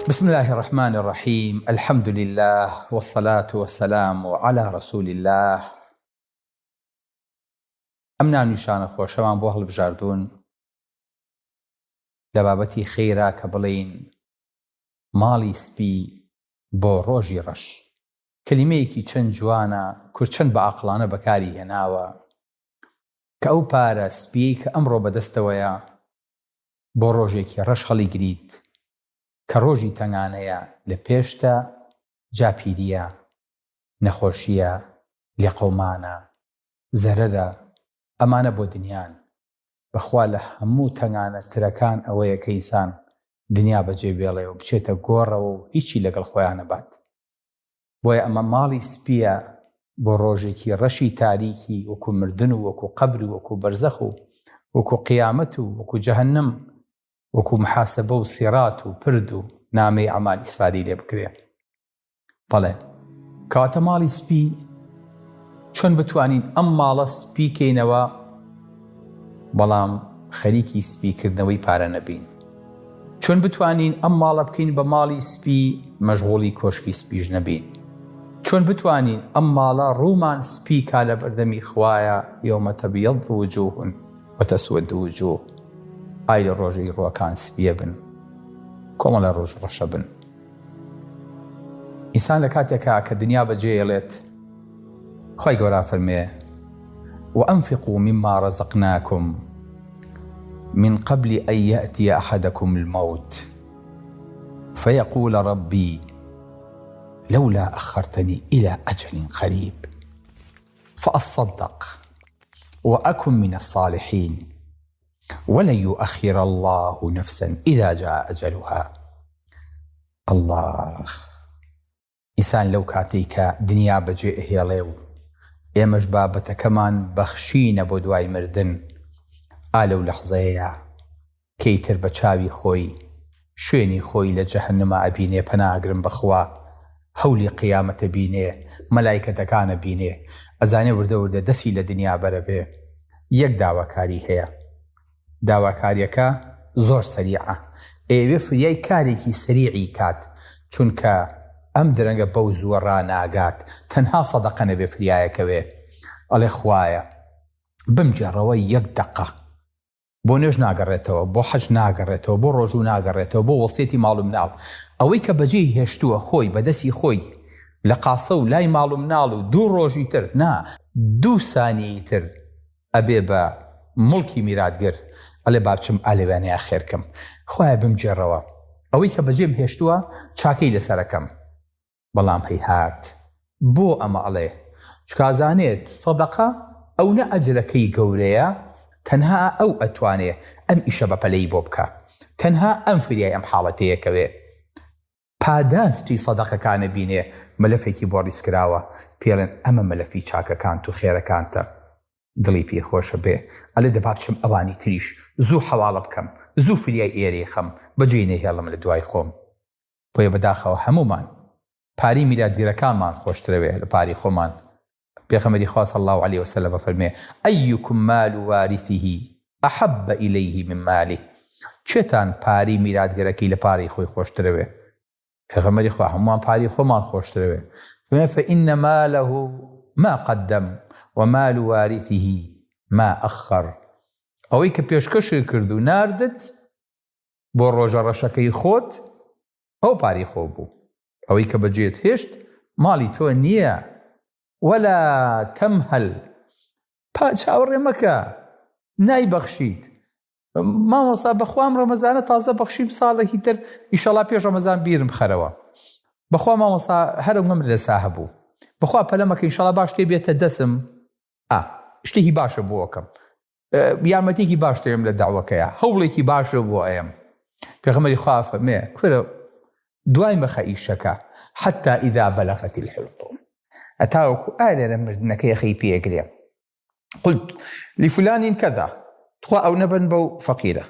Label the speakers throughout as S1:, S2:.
S1: بسم الله الرحمن الرحیم الحمد لله والصلاة والسلام على رسول الله ئەم ناونیشانە خۆشەمان بۆ هەڵبژاردوون لە بابەتی خێرا کە بڵێین ماڵی سپی بۆ ڕۆژی ڕەش کەلیمەیەکی چەند جوانە کورد چەند بە ئاقڵانە بەکاری هێناوە کە ئەو پارە سپیەی کە ئەمڕۆ بەدەستەوەیە بۆ ڕۆژێکی ڕەش هەڵیگریت کە ڕۆژی تەنگانەیە لە پێشتە جا پیریە نەخۆشیە لێقەومانە زەرەرە ئەمانە بۆ دنیان بەخوا لە هەموو تەنگانە ترەکان ئەوەیە کە ئینسان دنیا بەجێ بێڵێ و بچێتە گۆڕەوە و هیچی لەگەڵ خۆیان نەبات بۆیە ئەمە ماڵی سپیە بۆ ڕۆژێکی ڕەشی تاریکی وەکو مردن و وەکو قەبر و وەکو بەرزەخ و وەکو قیامەت و وەکو جەهەنم وەکو محاسبە و سیڕات و پرد و نامەی ئەمال ئیسفادەی لێ بکرێ. بەڵێ کەواتە ماڵی سپی چۆن بتوانین ئەم ماڵە سپی کەینەوە بەڵام خەریکی سپیکردنەوەی پارە نەبین چۆن بتوانین ئەم ماڵە بکەین بە ماڵی سپی مەشغوڵی کۆشکی سپیش نەبین چۆن بتوانین ئەم ماڵە ڕوومان سپی کا لە بەردەمی خوایە یومە تەبیەض وجوه وتسود وجوه ئای لە ڕۆژەی ڕووەکان سپیە بن کۆمەڵە ڕۆژ ڕەشە بن ئینسان لە کاتێکا کە دنیا بەجێیەڵێت خوای گەورە فەرمێ وأنفقوا مما رزقناكم من قبل أن يأتي أحدكم الموت فيقول ربي لولا أخرتني إلى أجل قريب فأصدق وأكن من الصالحين ولن يؤخر الله نفسا إذا جاء أجلها اللە ئینسان لەو کاتەی کە دنیا بەجێ ئەهێڵێ و ئێمەش بابەتەکەمان بەخشینە بۆ دوای مردن ئا لەو لەحزەیەیا کە ئیتر بە چاوی خۆی شوێنی خۆی لە جەهەنما ئەبینێ پەنا ئەگرم بە خوا هەولی قیامەت ئەبینێ مەلایکەتەکان ئەبینێ ئەزانێ وردە وردە دەسی لە دنیا بەرەبێ یەک داواکاری هەیە داواکاریەکە زۆر سەریعە ئەیەوێ فریای کارێکی سەریعی کات چونکە ئەم درەنگە بەو زووە ڕاناگات تەنها سەدەقە نەبێ فریایەکەوێ ئەڵێ خوایە بمگێڕەوە یەک دەقە بۆ نوێژ ناگەڕێتەوە، بۆ حەج ناگەڕێتەوە، بۆ ڕۆژوو ناگەڕێتەوە، بۆ وەسیەتی ماڵ و مناڵ، ئەوەی کە بەجێی هێشتووە خۆی بە دەستی خۆی لە قاسە و لای ماڵ و مناڵ و دوو ڕۆژی تر نا دوو سانیەی تر ئەبێ بە موڵکی میراتگر، ئەڵێ با بچم ئا لەویانەیا خێر کەم، خوایە بمگێڕەوە ئەوەی کە بەجێم هێشتووە چاکەی لەسەر ئەکەم. بەڵام هەیهات بۆ ئەمە ئەڵێ چونکە ئەزانێت سەدەقە ئەونە ئەجرەکەی گەورەیە تەنها ئەو ئەتوانێ ئەم ئیشە بە پەلەی بۆ بکا تەنها ئەم فریای ئەم حاڵەتەیە کەوێ پاداشتی سەدەقەکانە بینێ مەلەفێکی بۆ ڕیز کراوە پێڵێن ئەمە مەلەفی چاکەکانت و خێرەکانتە دڵی پێ خۆشە بێ ئەلێ دەبا بچم ئەوانی تریش زوو حەواڵە بکەم زوو فریای ئێرەی خەم بەجێی نەهێڵم لە دوای خۆم بۆیە بەداخەوە هەموومان پارەی میراتگرەکانمان خۆشترەوێ لە پارەی خۆمان، پێغەمبەری خوا صلی اللە علیە وسلم ئەفەرموێ، ایکم مال وارثه احب الیه من ماله، کێتان پارەی میراتگرەکەی لە پارەی خۆی خۆشترەوێ؟ پێغەمبەری خوا هەمووان پارەی خۆمان خۆشترەوێ، فەرموێ، فان ماله ما قدم ومال وارثه ما اخر، ئەوەی کە پێشکەشت کرد و ناردت بۆ ڕۆژە ڕەشەکەی خۆت ئەو پارەی خۆ بوو ئەوەی کە بەجێت هێشت ماڵی تۆ نییە ولا تەمهل پا چاوەڕێ مەکە نایبەخشیت مامۆستا بەخوام ڕەمەزانە تازە بەخشیم ساڵێکی تر ئیشەڵا پێش ڕەمەزان بیرم خەرەوە بەخوا مامۆستا هەرم هەم لەسا هەبوو بەخوا پەلەمەکە ئیشەڵا باش شتێ بێتە دەسم ئا شتێکی باشە بۆکەم یارمەتیەکی باش دەوێم لە داوەکەیە هەوڵێکی باشە بۆ ئەیەم پێغەمبەری خوا فەرمێ کورە دوای مەخە ئیشەکە حتا ئیدا بەلەغەتی الحلقوم ئەتاوەکو ئا لێرە مردنەکەی خەی پێگرێ قلت لفلان كذا تخوا ئەو نەبن بەو فەقیرە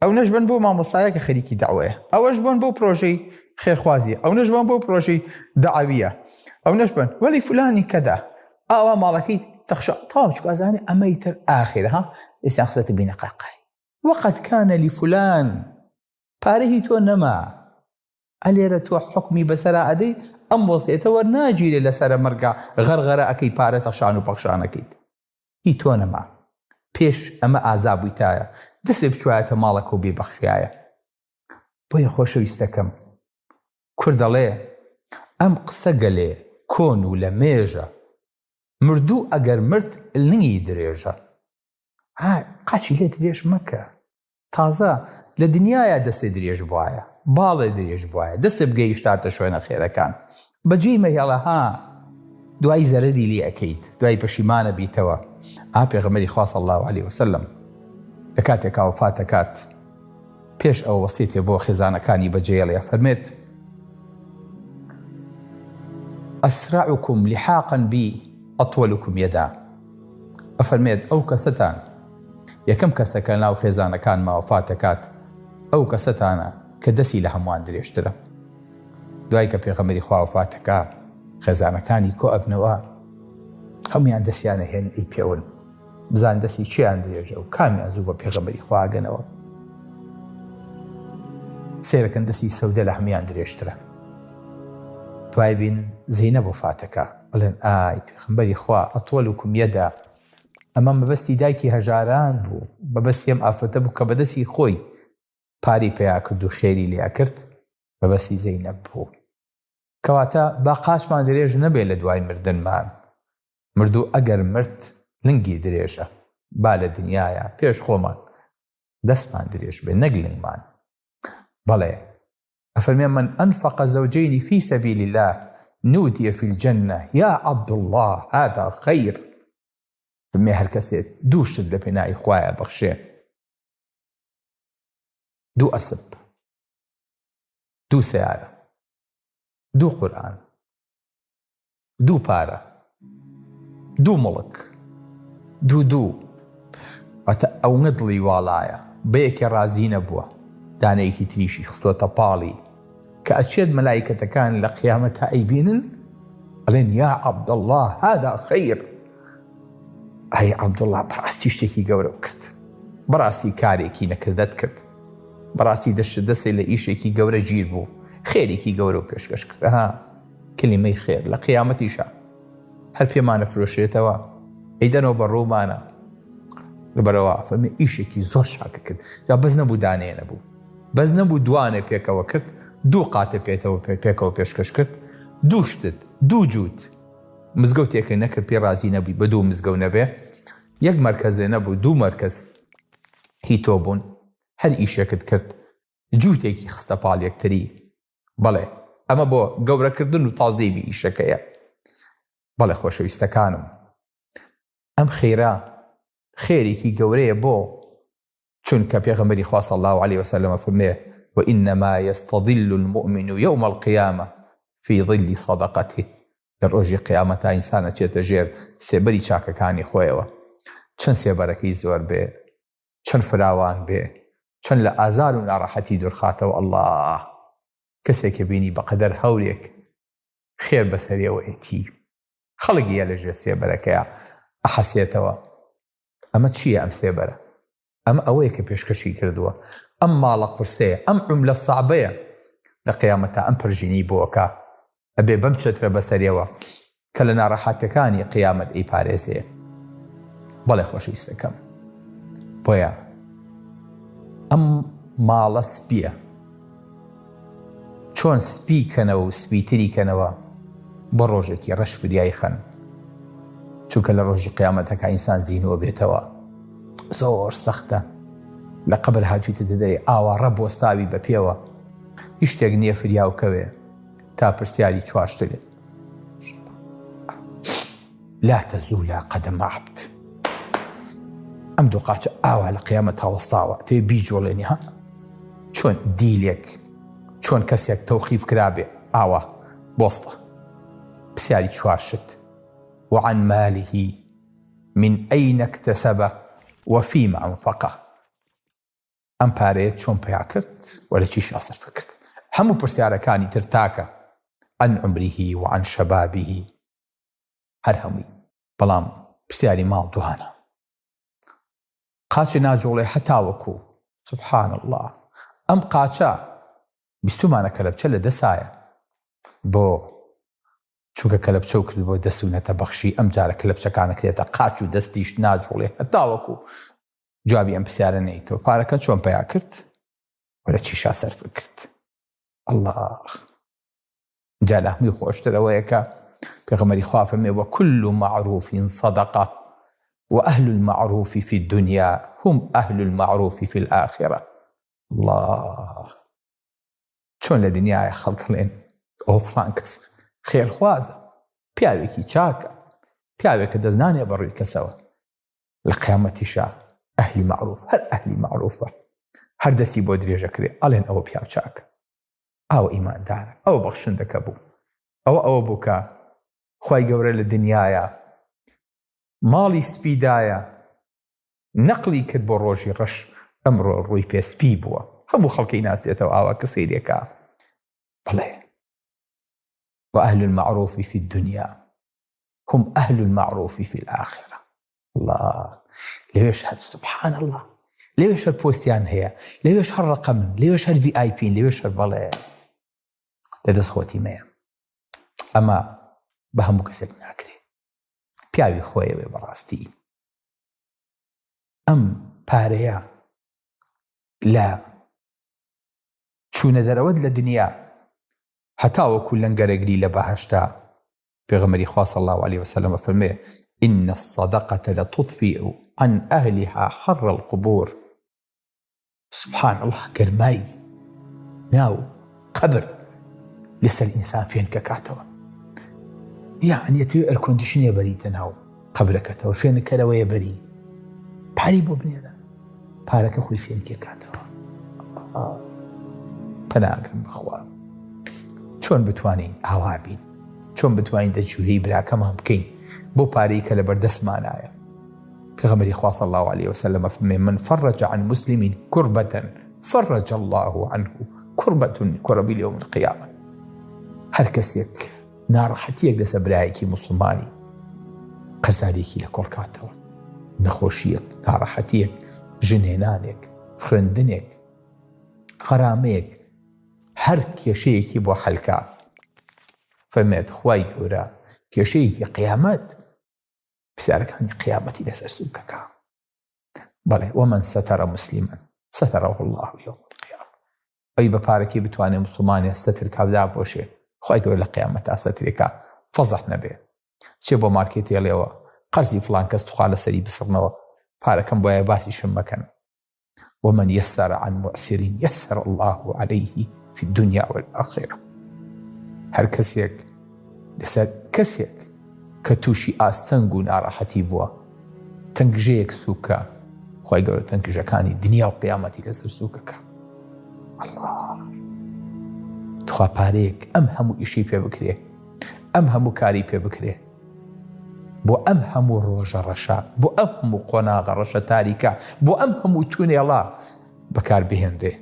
S1: ئەو نەش بن بۆ مامۆستایە کە خەریکی داوەیە ئەوەش بن بۆ پرۆژەی خێرخوازیە ئەو نەش بن بۆ پرۆژەی داویە ئەو نەش بن وەلی فلانی کەدا ئاوا ماڵەکەی تەخشە تاو چکە ئەزانێ ئەمەی تر ئاخرە ها ئێستا خستە بینە قاقای وقد كان لفلان پارەی تۆ نەما. ئەلێرە تۆ حوکمی بەسەرا ئەدەی ئەم وەسیەتە وەرناگیرێ لەسەرە مەرگا غەرغەرە ئەکەی پارە تەخشان و پەخشان ئەکەیت هی تۆ نەما پێش ئەمە ئازا بوویتایە دەسێ بچوایەتە ماڵەکە و بێبەخشیایە بۆیە خۆشەویستەکەم کورد دەڵێ ئەم قسە گەلێ کۆن و لە مێژە مردوو ئەگەر مرد لنگی درێژە ها قاچی لێ درێژ مەکە تازە لە دنیایا دەستێ درێژ بوایە باڵێ درێژ بوایە دەستێ بگەیشتاتە شوێنە خێرەکان بەجێی مەهێڵە ها دوای زەرەری لێ ئەکەیت دوای پەشیمانە بیتەوە ئا پێغەمبەری خوا صلی اللە علیه وسلم لە کاتێکا وەفات ئەکات پێش ئەوە وەسیەتێ بۆ خێزانەکانی بەجێڵێ ئەفەرمێت أسرعكم لحاقا بي أطولكم يدا ئەفەرمێت ئەو کەسەتان یەکەم کەسە کە ناو خێزانەکانما وەفات دەکات ئەو کەسەتانە کە دەسی لە هەمووان درێژترە. دوای کە پێغەمبەری خوا وەفات دەکا خێزانەکانی کۆ ئەبنەوە هەموویان دەسیان ئەهێنن ئەیپێون بزان دەسی کێیان درێژە و کامیان زوو بە پێغەمبەری خوا ئەگەنەوە. سەیرەکەن دەسی سەودە لە هەموویان درێژترە. دوای بین زەینەب وەفاتەکە ئەڵێن ئای پێغەمبەری خوا ئەطولکم یەدا ئەمە مەبەستی دایکی هەژاران بوو، مەبەستی ئەم ئافرەتە بوو کە بەدەستی خۆی پارەی پەیا کرد و خێری لێ ئەکرد، مەبەستی زەینەب بوو. کەواتە با قاچمان درێژ نەبێ لە دوای مردنمان، مردوو ئەگەر مرد لنگی درێژە، با لە دنیایا پێش خۆمان دەستمان درێژ بێ نەک لنگمان. بەڵێ ئەفەرمێ من انفق زوجین فی سبیل اللە نودی فی الجنە یا عبداللە هذا خیر فەرمێ هەر کەسێ دوو شت لە پێناوی خوایە بەخشێ دوو ئەسپ دوو سەیارە دوو قورئان دوو پارە دوو موڵک دوو دوو واتە ئەونە دڵی واڵایە بە یەکێ ڕازی نەبووە دانەیەکی تریشی خستۆتە پاڵی کە ئەچێت مەلایکەتەکان لە قیامەتا ئەیبینن ئەڵێن یا عەبدوڵڵا هذا خیر ئای عەبدوڵڵا بەڕاستی شتێکی گەورە کرد بەڕاستی کارێکی نەکردەت کرد بەڕاستی دەشت دەسێ لە ئیشێکی گەورە گیر بوو خێرێکی گەورە و پێشکەش کرد ها کلیمەی خێر لە قیامەتیشا هەر پێمانە فرۆشرێتەوە ئەیدەنەوە بە ڕوومانە لەبەرەوە فەرمی ئیشێکی زۆر چاکە کرد جا بەس نەبوو دانەیە نەبوو بەس نەبوو دوانێ پێکەوە کرد دوو قاتە پێتەوە پێکەوە پێشکەش کرد دوو شتت دوو جووت مزگەوتێکە نەکرد پێ ڕازی نەبووی بە دوو مزگەوت نەبێ یەک مەرکەزێ نەبوو دوو مەرکەز هی تۆ بوون هەر ئیشێکت کرد جووتێکی خستە پاڵ یەکتری بەڵێ ئەمە بۆ گەورەکردن و تازیبی ئیشەکەیە. بەڵێ خۆشەویستەکانم ئەم خێرە خێرێکی گەورەیە بۆ چونکە پێغەمبەری خوا صلی الله علیه وسلم فەرمێ وإنما يستظل المؤمن يوم القيامة في ظل صدقته لە ڕۆژی قیامەتا ئینسان ئەچێتە ژێر سێبەری چاکەکانی خۆیەوە چەند سێبەرەکەی زۆر بێ چەند فراوان بێ چەند لە ئازار و ناڕەحەتی دوورخاتەوە اللە کەسێکە بینی بەقەدەر هەورێک خێر بەسەریەوە ئێتی خەڵک یە لە ژێر سێبەرەکەیا ئەحەسێتەوە ئەمە چییە ئەم سێبەرە ئەمە ئەوەیە کە پێشکەشی کردووە ئەم ماڵە قورسەیە ئەم عوملە سەعبەیە لە قیامەتا ئەم پرژینەی بۆ ئەکا ئەبێ بەم چەترە بەسەریەوە کە لە ناڕەحەتەکانی قیامەت ئەیپارێزێ بەڵێ خۆشەویستەکەم بۆیە ئەم ماڵە سپیە چۆن سپی کەنەوە و سپیتری کەنەوە بۆ ڕۆژێکی ڕەش فریای خەن چونکە لە ڕۆژی قیامەتەکە ئینسان زیینوە بێتەوە زۆر سەختە لە قەبر هاتوویتە دەرێ ئاوا ڕە بۆستاوی بە پێوە هیچ شتێک نییە فریاو کەوێ تا پرسیاری چوار شتێ لا تزول قدم عبد ئەم دوو قاچە ئاوا لە قیامەت هەوەستاوە تێ بیجۆڵێنی ها چۆن دیلێک چۆن کەسێک تەوقیف کرابێ ئاوا بۆستە پرسیاری چوار شت وعن ماله من أين اكتسبه وفيما أنفقه ئەم پارەیەت چۆن پەیا کرد و لە چیشا سەرف کرد؟ هەموو پرسیارەکانی تر تاکە، عن عمره و عن شبابه، هەر هەمووی. بەڵام پرسیاری ماڵ دوانە. قاچێ ناجوڵێ هەتاوەکو، سبحان اللە، ئەم قاچە. بیستومانە کەلەپچە لە دەسایە بۆ چونکە کەلەپچەو کرد بۆ دەس و نەتە بەخشی ئەم جارە کەلەپچەکانە کرێتە قاچ و دەستیش ناجوڵێ هەتاوەکو جوابی ئەم پرسیارە نەیتەوە پارەکە چۆن پیا کرد و لە چیشا سەرف کرد الله جا لە هەمووی خۆشتر ئەوەیە کە پێغەمبەری خوا فەرمووی وکل معروف صدقە وأهل المعروف في الدنيا هم أهل المعروف في الآخرة الله چۆن لە دنیاە خەڵکڵێن ئەو فڵان کەس خێرخوازە پیاوێکی چاکە پیاوێکە دەستنانێ بەڕووی کەسەوە لە قیامەتیشا ئەهلی معروف هەر ئەهلی معروفە هەر دەستی بۆ درێژەکرێ ئەڵێن ئەوە پیاو چاکە ئەوە ئیماندارە ئەوە بەخشندەکە بوو ئەوە ئەوە بوو کە خوای گەورە لە دنیاە ماڵی سپیدایە نەقلی کرد بۆ ڕۆژی ڕەش ئەمڕۆ ڕووی پێ سپی بووە هەموو خەڵکی ناسێتەوە ئاوا کە سەیرێکە بڵێ وأهل المعروف في الدنيا هم أهل المعروف في الآخرة الله لەوێش هەر سبحان الله لەوێش هەر پۆستیان هەیە لەوێش هەر ڕقەمن لەوێش هەر VIP لەوێش هەر بەڵێ لە دەست خۆتی مەیە ئەمە بە هەموو کەسێک ناکرێ پیاوی خۆیەوێ بەڕاستی ئەم پارەیە لە چوونە دەرەوەت لە دنیا هەتاوەکو لەنگەرەگری لە بەهشتا پێغەمبەری خوا صلی اللە علیە وسلم ئەفەرموێ، ان الصدقە لتطفئ عن اهلها حر القبور، سبحان اللە گەرمای ناو قەبر لەسەر ئینسان فێنکەکاتەوە، یەعنی ئەتەوێ air condition ێ بەریتە ناو قەبرەکەتەوە فێنککەرەوەیە بەری پارەی بۆ بنێرە پارەکە خۆی فێنکێکاتەوە پەناگرم بەخوا چۆن بتوانین ئاوا بین چۆن بتوانین دەجوورەی براکەمان بکەین بۆ پارەی کە لە بەردەستمانایە پێغەمبەری خوا صلی الله علیه وسلم فەرمی من فرج عن مسلم كربة فرج الله عنه كربة كرب اليوم القيامة هەر کەسێک ناڕەحەتییەک لەسەر برایەکی موسڵمانی قەرزاریەکی لە کۆڵکاتەوە، نەخۆشییەک، ناڕەحەتییەک، ژنهێنانێک، خوێندنێک، غەرامەیەک، هەر کێشەیەکی بۆ حەلکا فەرمێت خوای گەورە کێشەیەکی قیامەت پرسیارەکانی قیامەتی لەسەر سوکەکە بەڵێ ومن ستر مسلما ستره الله يوم القيامة ئەوی بە پارەکەی بتوانێ موسڵمانێ سەتر کا و داپۆشێ خوای گەورە لە قیامەتا سەترێ کا فەزح نەبێ چێ بۆ مارکێت ێڵێەوە قەرزی فڵان کەس تخوا لەسەری بسڕنەوە پارەکەم بۆیە باسیشم مەکەن ومن يسر عن معسر يسر الله عليه في الدنيا والآخرة هەر کەسێک لەسەر کەسێک کە تووشی ئاستەنگ و ناڕەحەتی بووە تەنگژەیەک سووکە خی گەورە تەنگژەکانی دنیا و قیامەتی لەسەر سووکەکە الله تخوا پارەیەک ئەم هەموو ئیشی پێ بکرێ ئەم هەموو کاری پێ بکرێ بۆ ئەم هەموو ڕۆژە ڕەشە بۆ ئەم هەموو قۆناغە ڕەشە تاریکە بۆ ئەم هەموو تونێڵە بەکار بهێنرێ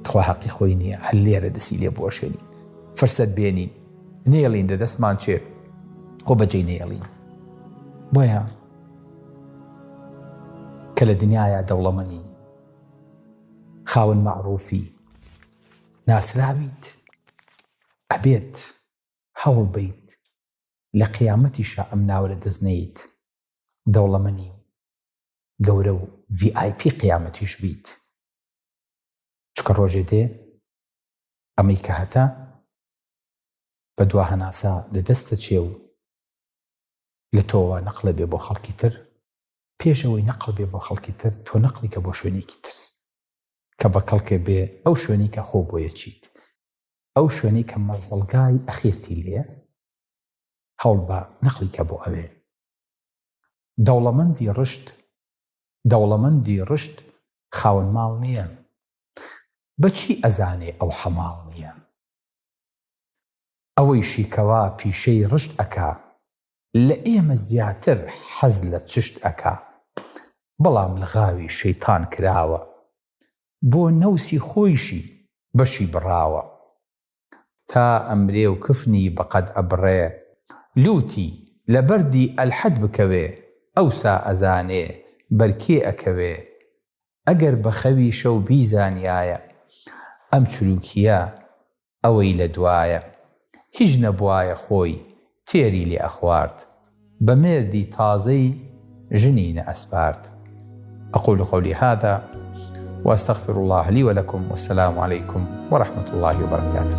S1: تخوا حەقی خۆی نییە هەر لێرە دەسی لێ بۆشێنین فرسەت بێنین نێڵین دە دەستمان چێ خۆ بەجێ نێڵین بۆیە کە لە دنیاە دەوڵەمەنی خاوەن مەعروفی ناسراویت ئەبێت هەوڵ بیت لە قیامەتیشا ئەم ناوە لە دەست نەیت دەوڵەمەنی گەورە و VIP قیامەتیش بیت چکە ڕۆژێ دێ ئەمەی کە هەتە بە دوا هەناسە لە دەستە چێ و لە تۆوە نەقلە بێ بۆ خەڵکی تر پێش ئەوەی نەقڵ بێ بۆ خەڵکی تر تۆ نەقڵی کە بۆ شوێنێکی تر کە بە کەڵکێ بێ ئەو شوێنی کە خۆ بۆیە چیت ئەو شوێنەی کە مەزڵگای ئەخیرتی لێ هەوڵ بە نەقلی کە بۆ ئەوێ دەوڵەمەندی ڕشت دەوڵەمەندی ڕشت خاوەن ماڵ نییە بەچی ئەزانێ ئەو حەماڵ نییە ئەوەیشی کەوا پیشەی ڕشت ئەکا لە ئێمە زیاتر حەز لە چشت ئەکا بەڵام لغاوی شەیتان کراوە بۆ نەوسی خۆیشی بەشی بڕاوە تا ئەمرێ و کفنی بە قەد ئەبڕێ لوتی لە بەردی ئەلحەد بکەوێ ئەوسا ئەزانێ بەر کێ ئەکەوێ ئەگەر بە خەوی شەو بیزانیایە. ئەم چروکییە ئەوەی لە دوایە. هیچ نەبوایە خۆی تێری لێ ئەخوارد. بە مێردی تازەی ژنی نەئەسپارد. اقول قولی هذا واستغفر اللە لی ولکم والسلام علیکم ورحمة اللە وبرکاته.